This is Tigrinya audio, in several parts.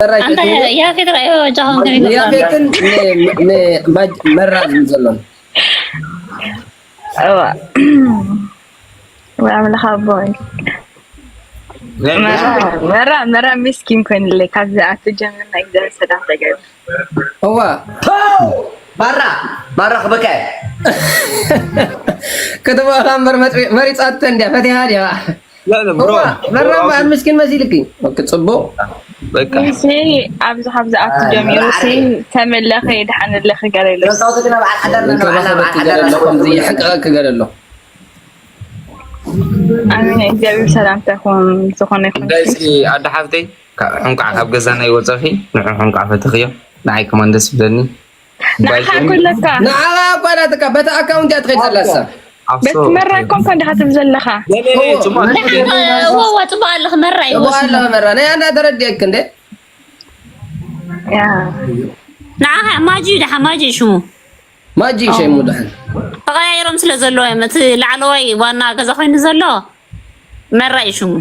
መራ ኣንተ ይፈትዎ። ያፌት ራእዮ ጃሆን ከመይ ይገብራ? ያፌትን ን- ን- ማጅ- መራ ዝብል ዘሎን። እዋ ወይ ኣምላኽ ኣቦይ። መራ መራ መራ ምስኪን ኮይንለይ ካብዚ ኣትጀምር ናይ እግዚኣብሔር ሰላም ተገብ እዋ ማራ ማራ ክበካ ከተማኻ እምበር መሪፃቶ እንዲያ ፈቲሃ ዲያ። ብሮ እዋ መራ እምበኣር ምስኪን መሲልኪ። ኦኬ፣ ፅቡቅ። በቃ እዚ ኣብዚ ካብዚ ኣትጀሚሩ ሲ ተመለኸ ይድሓንለኸ ገለለስ ተንሳውቲ ግና በዓል ሓዳር ነና በዓልና በዓል እንከባኸበኪ ሓዳር ገለሎ ነና ከምዚ የሕቅቐኪ ገለሎ። ኣሜን። እግዚኣብሔር ሰላምታ ይኹን ዝኾነ ይኹን። ጉዳይ እስኪ ኣደ ሓፍተይ እንኳዕ ካብ ገዛና ይወፀኺ። ንዑ እንኳዕ ፈተኽዮ። ንዓይ ከማን ደስ ብለኒ። ንዓኻ ኩለካ ንዓኻ እኳ ናትካ በቲ ኣካውንት እያ ትኸይድ ዘላ እሳ። በቲ መራ እኮ እንኳ እንዲኻ ትብል ዘለኻ። ጽቡቅ እዎ እዎ ጽቡቅ ኣለኽ መራ እዩ እዋ ኣለኸ መራ ናይ ኣና ተረዲአክ እንደ ያ ንዓኻ ማጂ እዩ ደሓ ማጂ እዩ ሽሙ ማጂ ሸይሙ ድሓን ተቐያይሮም ስለ ዘለዎ እዮም እቲ ላዕለዋይ ዋና ገዛ ኮይኑ ዘሎ መራ እዩ ሽሙ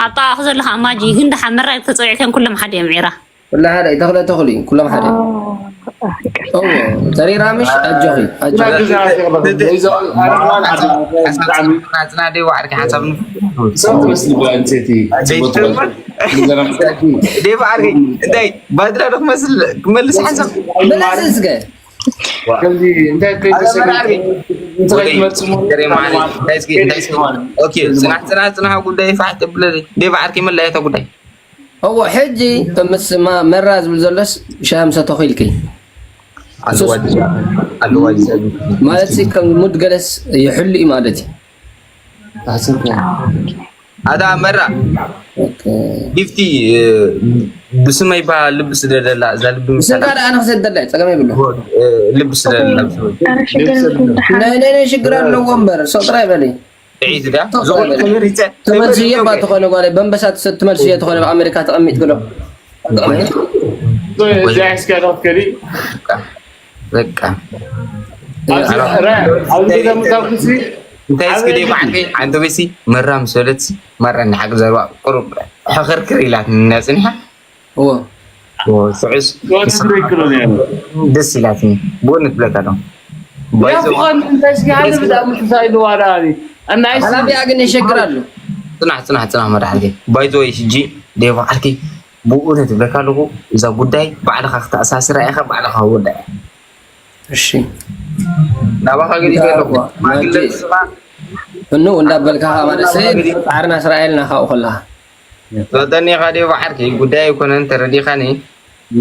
ኣብ ጥቓኹ ዘሎ ከዓ ማጂ እዩ ግን ደሓ መራ ተፀዊዕከን ኩሎም ሓደ እዮም ዒራ ኩላ ሓደ እዩ ተኽለ ተኽሉ እዩ ኩሎም ሓደ እዮም። እዎ ተሪራ ምሽ ኣጆኺ ኣጆኺ ናጽና ደይ ባዕርኪ ሓሳብ ንፍትሕ ሰብ ትመስሊ ጓል ኣንስተይቲ ጽቡቅ ትመስሊ። ደይ ባዕርኪ እንታይ ባድራ ዶ ክመስል ክመልስ ሓሳብ መለስ እስከ ከምዚ እንታይ ከይተሰሚዕኪ እንታይ ትመርጽ ገሬ ማሪ እንታይ እስኪ እንታይ እስኪ ኦኬ ጽናሕ ጽናሕ ጽናሕ ጉዳይ ፋሕ ተብለኒ ደይ ባዕርኪ መላየታ ጉዳይ እዎ ሕጂ ምስ ማ- መራ ዝብል ዘሎስ ሻሂ ምሰተኹ ኢልኪ ኣለዋ ኣለዋ ማለት ሲ ከም ሙድ ገለስ ይሕሉ እዩ ማለት እዩ። ኣታ መራ ጊፍቲ ብስመይ ባ ልቢ ስደደላ እዛ ልቢ ስጋ ደኣ ንክሰደላ እዩ ጸገም የብሉ። ልቢ ስደደላ ናይ ናይ ናይ ሽግር ኣለዎ እምበር ሰው ጥራይ በሊ ጥዒት ድያ ዝኾነ ተመሪፀ ትመልስዮ ባ ተኾነ ጓለ በንበሳ ትሰ- ትመልስዮ ተኾነ ኣብ ኣሜሪካ ተቐሚጥ ግሎ እዚኣ እስኪ ኣዳኽከሊ በቃ ኣብዚ ራ- ኣብዚ ደምታኩሲ እንታይ እስኪ ደይ ባዕልከይ ሓንቲ ቤሲ መራ ምስ በለት መራ እንድሓቂ ዘርባ ቁሩብ ሕኽርክር ኢላት ነፅንሓ እዎ ስዑስ ወዲ ትክክሉ ነይሩ ደስ ኢላትኒ ብእውነት ብለካ ዶ ያፍቆን እንታይ እስኪ ሓደ ብጣዕሚ ተሳኢሉ ዋላ ኣናይስ ሓላፊኣ ግን የሸግር ኣሎ ፅናሕ ፅናሕ ፅናሕ መድሓልከይ ባይዘወይ ሕጂ ደይ ባዕልከይ ብእውነት ይብለካ ኣለኹ እዛ ጉዳይ ባዕልኻ ክተኣሳስራ ኢኻ ባዕልኻ ወዳ እሺ ናባኻ ገዲፈ ኣለኹ ማግለጽ እኑ እንዳበልካ ማለት ሰይ ጻዕርና እስራኤልና ካብኡ ከለኻ ትፈልጠኒ ኢኻ ድዮ ባዕርኪ ጉዳይ ኣይኮነን ተረዲኻኒ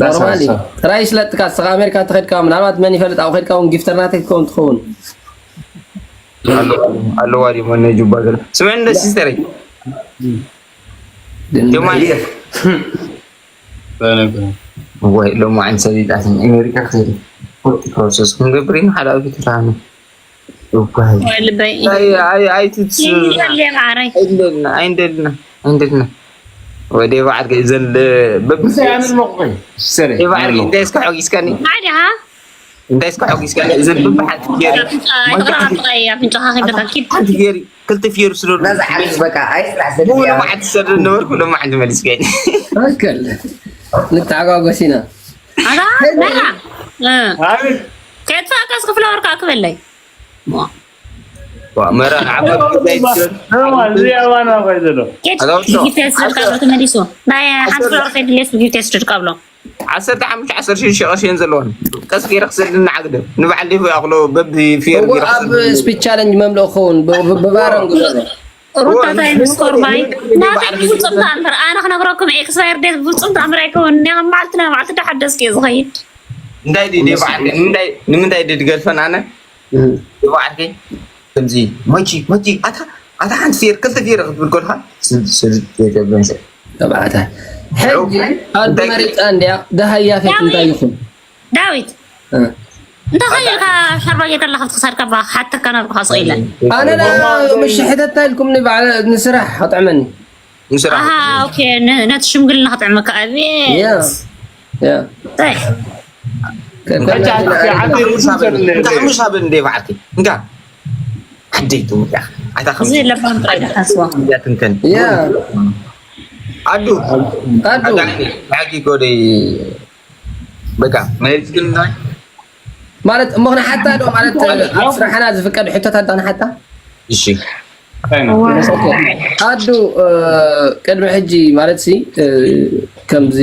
ኖርማሊ ጥራይ ስለጥካ እስኻ ኣሜሪካ ተኸድካ ምናልባት መን ይፈልጥ ኣብኡ ከድካ እውን ጊፍተር ናተይ ክትከውን ትኸውን ኣለዋ ድዩ መነ ጁባ ዘሎ ስምዕኒ ዶ ሲስተረይ ዮማን ወይ ሎማዓን ሰሊጣትኒ ኣሜሪካ ክኸይድ ፖለቲካዊ ሶስ ክንገብር ኢና ሓደ ኣብ ቤት ርሃኒ ልበይ ኣይትትስ ይልየ ማዓረይ ኣይንደልና ኣይንደልና ኣይንደልና ወደ ባዕድ ገይ ዘን በብሰ ያንን መቁመይ ሰረ ባዕድ እንታይ እስካ ሖጊስካኒ ዓዲኻ እንታይ እስካ ሖጊስካኒ ዘን በብሓንቲ ገይር ተቕራብ ጥራይ ኣፍንጫኻ ከይደካ ኪድ ሓንቲ ገይር ክልተ ፊየር ስለ ነዛ ሓንቲ በቃ ኣይ ስራሕ ዘድልያ ሙሉ መዓልቲ ዝሰደድ ነበርኩ ሎማዓንቲ መሊስካኒ ትክክል ንተዓጓጎስ ኢና ኣታ መራ ኣቤት ከጥፋእካስ ክፍለ ወርካ ክበለይ መራ ንዓባ እዚ ኣባና ኳይ ዘሎ ጊፍት ስደድ ካብ ተመሊሱ ናይ ሓንቲ ፍለ ወርካ ድሌስ ጊፍት ስደድ ካብሎ ዓሰርተ ሓሙሽተ ዓሰርተ ሽዱሽተ ቅርሺ እየን ዘለዋን ቀስ ገይረ ክሰድልና ዓግደ ንበዓል ዴፎ ይኣኽሎ በቢ ፌር እዎ ኣብ ስፒች ቻለንጅ መምልኦ ክኸውን ብ- ብ- ብባረን ግበሮ ሩታ እንታይ ምስ ኮርማይ ናተይ ብፍጹም ተኣምር ኣነ ክነግረኩም ኤክስፓየር ዴት ብፍጹም ተኣምር ኣይከውን እኒኣ መዓልቲ ናብ መዓልቲ ዳሓደስ እየ ዝኸይድ እንታይ ድዩ ዴ በዓል ንምንታይ ንምንታይ ድዩ ድገድፈን ኣነ ዴ በዓልከይ ከምዚ መጂ መጂ ኣታ ኣታ ሓንቲ ፌር ክልተ ፌር ክትብል ከልካ ስድስድ ዘይተብለን ሰብ ተባዕታይ ሕጂ ኣዱ መሪፃ እንዲያ ደሃያ ፌት እንታይ ይኹን ዳዊት እ። እንታይ ከይልካ ሻርባ ጌርካ ኣለካ ክትክሳድካ ባ ሓተካ ናብርካ ስቕ ኢለ ኣነ ዳ ምሽ ሕተታ ኢልኩምኒ በዓል ንስራሕ ኣጥዕመኒ ንስራሕ ኣሃ ኦኬ ን- ነቲ ሽምግልና ክጥዕመካ ያ ኣቤት ያ እንታይ እንካ ሓሙሽ ሃበኒ እንደ በዓልኪ እንካ ዓደይ ትሙት ኢኻ ኣታ እዚ ለባም ጥራይ ዳ ሓስቦ ከምዚያ ትንተን ያ ኣዱ ኣዱ ኣዳኒ ሓቂ ጎደይ በቃ መሪጽ ግን ናይ ማለት እሞ ክንሓታ ዶ ማለት ኣብ ስራሕና ዝፍቀድ ሕቶታት ዳንሓታ? እሺ ኣዱ ቅድሚ ሕጂ ማለት ሲ ከምዚ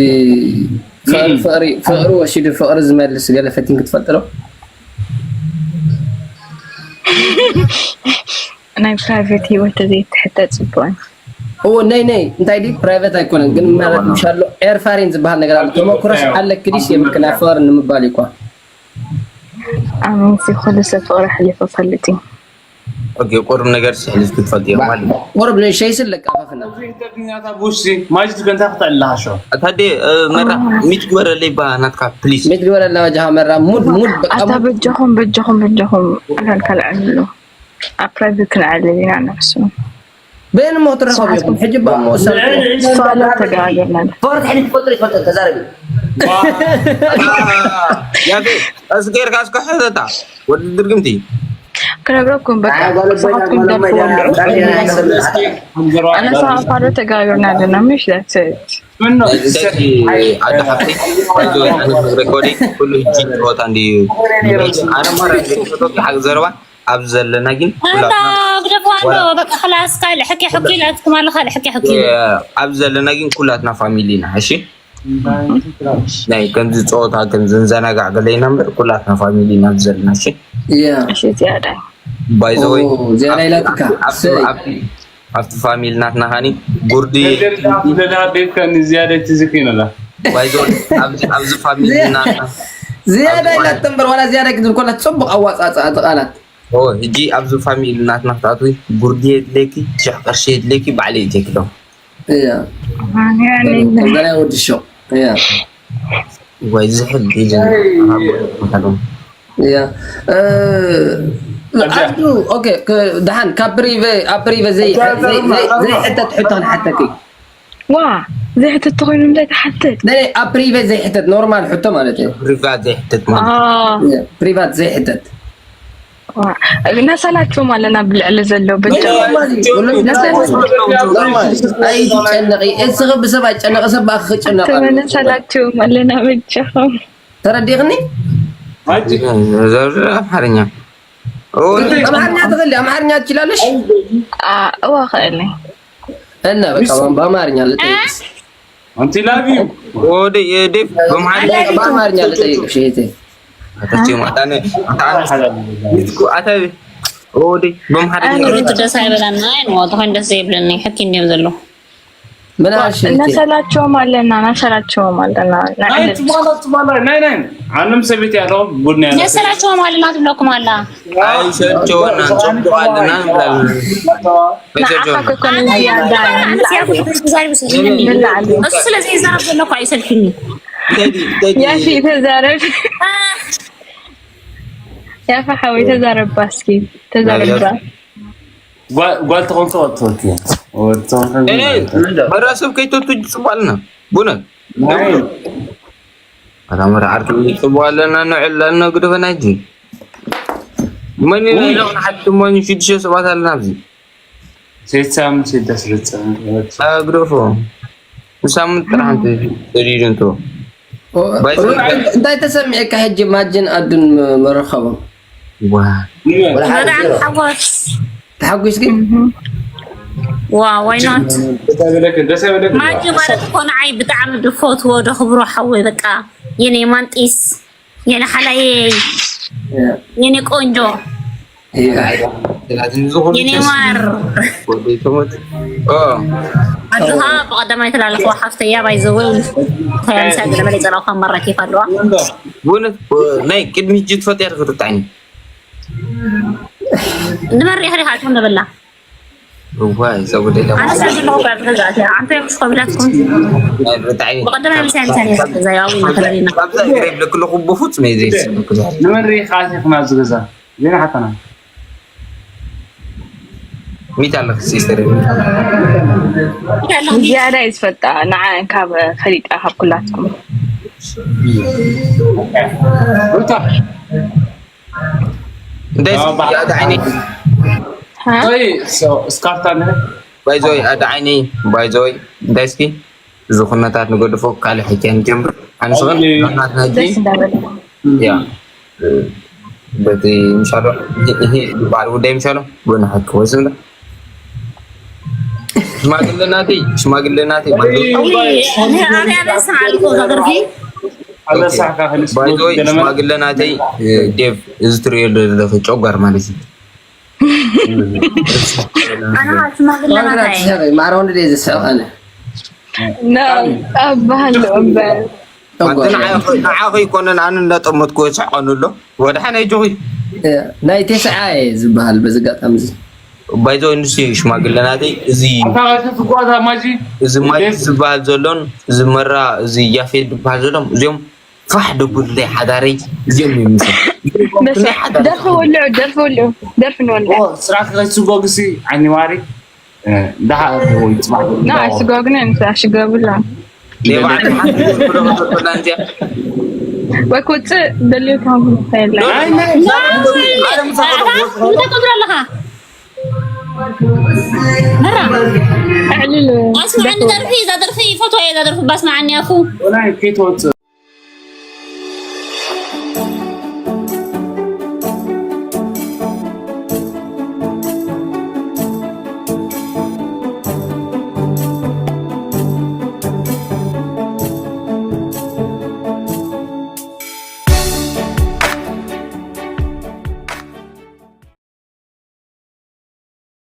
ፍቅሪ ፍቅሪ ፍቅሪ ወሲዱ ፍቅሪ ዝመልስ ገለ ፈቲን ክትፈልጥ ዶ? ናይ ፕራይቬት ህይወት ዘይትሕተ ጽቡቅ እዎ ነይ ነይ እንታይ ዲ ፕራይቬት ኣይኮነን ግን ማለት ምሻሎ ኤርፋሪን ዝበሃል ነገር ኣሎ ተመክሮስ ኣለክ ዲስ የብልክ ናይ ፍቅሪ ንምባል ይኳ ኣመንሲ ኩሉ ሰብ ፍቅሪ ሓሊፉ ፈልጥ እዩ ኦኬ ቁሩብ ነገር ስሕልፍ ክትፈልጥ እየ ማለት ነው። ቁሩብ ንእሽተይ ስል ለቃፈፍና። ተድኛታ ቡሲ ማጅድ በንታ ክትዕልሃሾ። ታዴ መራ ሚት ግበረለይ ባ ናትካ ፕሊስ። ሚት ግበረልና ወጃኻ መራ ሙድ ሙድ በቃ ኣታ ሙድ። በጃኹም በጃኹም በጃኹም ኣካል ካልዕሉ ኣብ ፕራይቬት ክንዓልል ኢና ነፍሱ በየን ሞ ትረኸቡ ኢኹም? ሕጂ ባ ሞ ሰብ ንስፋላ ተጋገርና ፎርት ሕሊ ትፈልጡ ይፈልጡ ተዛረቢ። ያፌ እስጌርካ እስከ ሕተታ ወዲ ድርግምቲ ክነግረኩም በቃ ንስኻትኩም ደርፍዎ ኣነ ሰሓፋዶ ተጋግርና ኣለና ምሽ ዳትሰት ኣደ ሓፍቲ ሬኮርዲንግ ኩሉ ህጂ ጨወታ እንድዩ ኣነ ማራ ሓቂ ዘረባ ኣብዚ ዘለና ግን ግደፍዋ እንዶ በቃ ክላስ ካልእ ሕኪ ሕኪ ኢላትኩም ኣለኻ ካልእ ሕኪ ሕኪ ኣብዚ ዘለና ግን ኩላትና ፋሚሊ ኢና እሺ ናይ ከምዚ ፀወታ ከምዚ ንዘናጋዕ ገለይና እምበር ኩላትና ፋሚሊ ኢና ዘለና እሺ እያ እሺ ዝያዳ by the way ኦ፣ ዝያዳ ኢላትካ። ኣፍቲ- ኣፍቲ- ኣፍቲ- ኣብቲ ፋሚሊ ናትና ሃኒ ጉርዲ ለዳ ቤብካ ንዝያዳ ትዝኪ ነላ by the way ኣብዚ- ኣብዚ ፋሚሊ ናትና ዝያዳ ኢላት እምበር ዋላ ዝያዳ ክትብል ኮላ ፅቡቅ ኣዋፃፅኣ እቲ ቃላት ኦ፣ ሕጂ ኣብዚ ፋሚሊ ናትና ክትኣትዊ ጉርዲ የድልየኪ፣ ሽሕ ቅርሺ የድልየኪ፣ ባዕለይ እትየኪ ዶ እያ ከምዛ ናይ ወዲ ሸው እያ ወይ ዝሕል ኢሉ እያ ኣዱ ኦኬ ደሓን ካብ ፕሪቨ ኣብ ፕሪቨ ዘይሕተት ሕቶ ንሓተኪ ዋ ዘይሕተት ተኮይኑ እንታይ ትሓትት ናይ ኣብ ፕሪቨ ዘይሕተት ኖርማል ሕቶ ማለት እዩ ፕሪቫት ዘይሕተት ፕሪቫት ዘይሕተት እናሰላችሁም ኣለና ብልዕሊ ዘሎ በጃ ኣይትጨነቂ እስኺ ብሰብ ኣይጨነቂ ሰብ ብኣኺ ክጨነቅ እናሰላችሁም ኣለና በጃኹም ተረዲእኽኒ ኣምሓርኛ ኣምሓርኛ ትኽእሊ ኣምሓርኛ ትችላለሽ እዋ ኽእል እና በቃ በአማርኛ ልጠይቅሽ Auntie love you. ወደ የዴፍ በመሀል ላይ በአማርኛ ልጠይቅሽ እህቴ። አታቸው ማታነ አታነ ሚትኩ አታ ወደ በመሀል ላይ ሩት ደስ ኣይበላና ኣይ ነው ተኾን ደስ ዘይብለኒ ሕኪ እንዲዮም ዘሎ ምን አልሽ እህቴ? ነሰላቸውም ኣለና ነሰላቸውም ኣለና ናይ ናይ ዕለት ትማላ ትማላ ናይ ናይ ዓለም ሰቤት ያለው ቡድን ያለው ነሰላቸውም ኣለና ትብለኩም ኣላ ኣይሰልቸወናን ጽቡቕ ኣለና ንብላለን። ንዓኻ ክኮነ ዝያዳ እሱ ስለዚ ይዛረብ ዘሎ እኮ ኣይሰልችኒ ያፊ ተዛረብ ያፋ ሓወይ ተዛረባ እስኪ ተዛረባ ጓል ተኾንሶ ወጥቶት በራሰብ ከይተቱ ጽባልና ቡነ ኣታምር ዓርኪ ጽቡቅ ኣለና ንዕል ኣለና ግደፈና ሕጂ መን ኢና ኢሎም ንሓትት እሞ ሽዱሽተ ሰባት ኣለና ኣብዚ ሴት ሳምንት ሴት ኣስርጽ ግደፎ ንሳምንት ጥራሕ እንተ ሰዲዱ እንተ እንታይ ተሰሚዐካ ሕጂ ማጅን ኣዱን መረኸቦም ሓጎስ ተሓጒስኪ ዋ ዋይናት ማጂ ማለት እኮ ንዓይ ብጣዕሚ ድፈትዎ ደኽብሮ ሓወይ በቃ የኔ ማንጢስ የኔ ሓላየይ የኔ ቆንጆ የኔ ማር ኣጆኻ ብቐዳማይ ተላለኽዋ ሓፍተያ ባይዘወይ ተያምሳ ገለመለ ይፀላውካ መራኪፍ ኣለዋ ብእውነት ናይ ቅድሚ ሕጂ ትፈልጥያ ትኽእል ርታዕኒ ንመሪኽ ሪኻ ትኹን ንብላ እዋይ እዛ ጉዳይ ደግሞ ኣነ ሰብ ዘለኹ ጋር ትገዛእት እያ ኣንተ የምሽ ኮሚላትኩም ርታዕኒ ብቐደም ናይ ምሳይ ምሳይ ገዛ ያው ይመክረና ካብዛ ግሬ ብለክለኹ ብፉጽም እየ ዘይስብክ ንመን ርኢኻ ኣቲኽና ኣብዚ ገዛ ዜና ሓተና ሚት ኣለክ ሲስተር ዝያዳ እዩ ዝፈልጣ ንዓ ካብ ፈሊጣ ካብ ኩላትኩም እንታይ እስኪ ኣደ ዓይነይ እስካርታ ባይዞይ ኣደ ዓይነይ ባይዞይ እንታይ እስኪ እዚ ኩነታት ንገድፎ፣ ካልእ ሕጂ ንጀምር። ኣንስኽን ኣይ፣ ናትና ሕጂ ደስ እንዳበለ ያ በቲ ምሻሎ ይሄ ይበሃል ጉዳይ ምሻሎ ጎና ሓቂ ወስምና ሽማግለ ናተይ ሽማግለ ናተይ ባይዘወይ ኣበይ ኣበይ ሰዓልኩ እዛ ደርፊ ኣበሳካ ክንስ ባይዘወይ ገለመለ ሽማግለ ናተይ ዴቭ እዚ ትርእዮ ዘለኺ ጨጓር ማለት እዩ ኣና ሽማግለ ናታይ ማራ ወንድ ደይ ዝስሕቕ ኣነ ኣባሃሉ እምበር ኣንቲ ንዓ- ንዓኺ ይኮነን ኣነ እንዳጠመትኩ ስሕቐኑ ኣሎ ወድሓን ኣይጆኺ ናይ ቴስዓ እየ ዝበሃል በዚ ኣጋጣሚ እዚ ባይዘወይ ንሱ እዩ ሽማግለ ናተይ እዚ ኣታ ትጓዛ ማጂ እዚ ማይ ዝበሃል ዘሎን እዚ መራ እዚ ያፌት ዝበሃል ዘሎም እዚኦም ፋሕ ደብሉለይ ሓዳረይ እዚኦም እዮም ምስ በስ ደርፊ ወልዑ ደርፊ ወልዑ ደርፊ ንወልዕ ስራሕ ከይስጎግሲ ዓኒ ማሪ እንዳሓ ወይ ጽባሕ ና ስጎግነ ንሳ ሽገብላ ሌባ ዓዲ ሓንቲ ዝብሎ ከዘብላ እንዚኣ ወይ ክውፅእ ደልዮ ካብ የለ እንታይ ትገብር ኣለኻ መራ ኣዕልል ኣስማዓኒ ደርፊ እዛ ደርፊ ፈትዋ እየ እዛ ደርፊ ባስማዓኒ ኣኹ ወላይ ከይትወጽእ